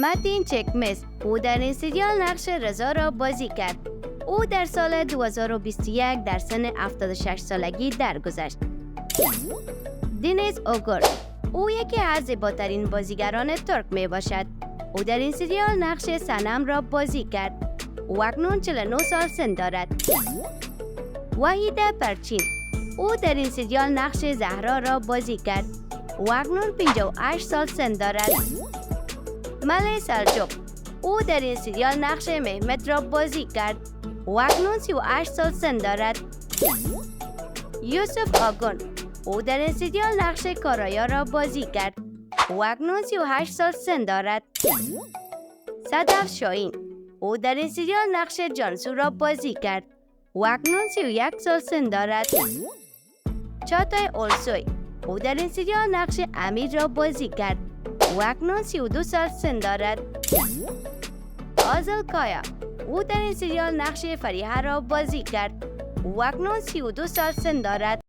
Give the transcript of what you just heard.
متین چکمز، او در این سریال نقش رضا را بازی کرد. او در سال 2021 در سن 76 سالگی درگذشت. دینیز اوگور، او یکی از زیباترین بازیگران ترک می باشد. او در این سریال نقش سنم را بازی کرد. او اکنون 49 سال سن دارد. وحیده پرچین، او در این سریال نقش زهرا را بازی کرد. او اکنون 58 سال سن دارد. ملی سلجوق، او در این سریال نقش مهمت را بازی کرد. او اکنون 38 سال سن دارد. یوسف آگون، او در این سریال نقش کارایا را بازی کرد. او اکنون 38 سال سن دارد. صدف شاهین، او در این سریال نقش جانسو را بازی کرد. او اکنون 31 سال سن دارد. چاتای اولسوی، او در این سریال نقش امیر را بازی کرد. او اکنون 32 سال سن دارد. آزل کایا، او در این سریال نقش فریحه را بازی کرد. او اکنون 32 سال سن دارد.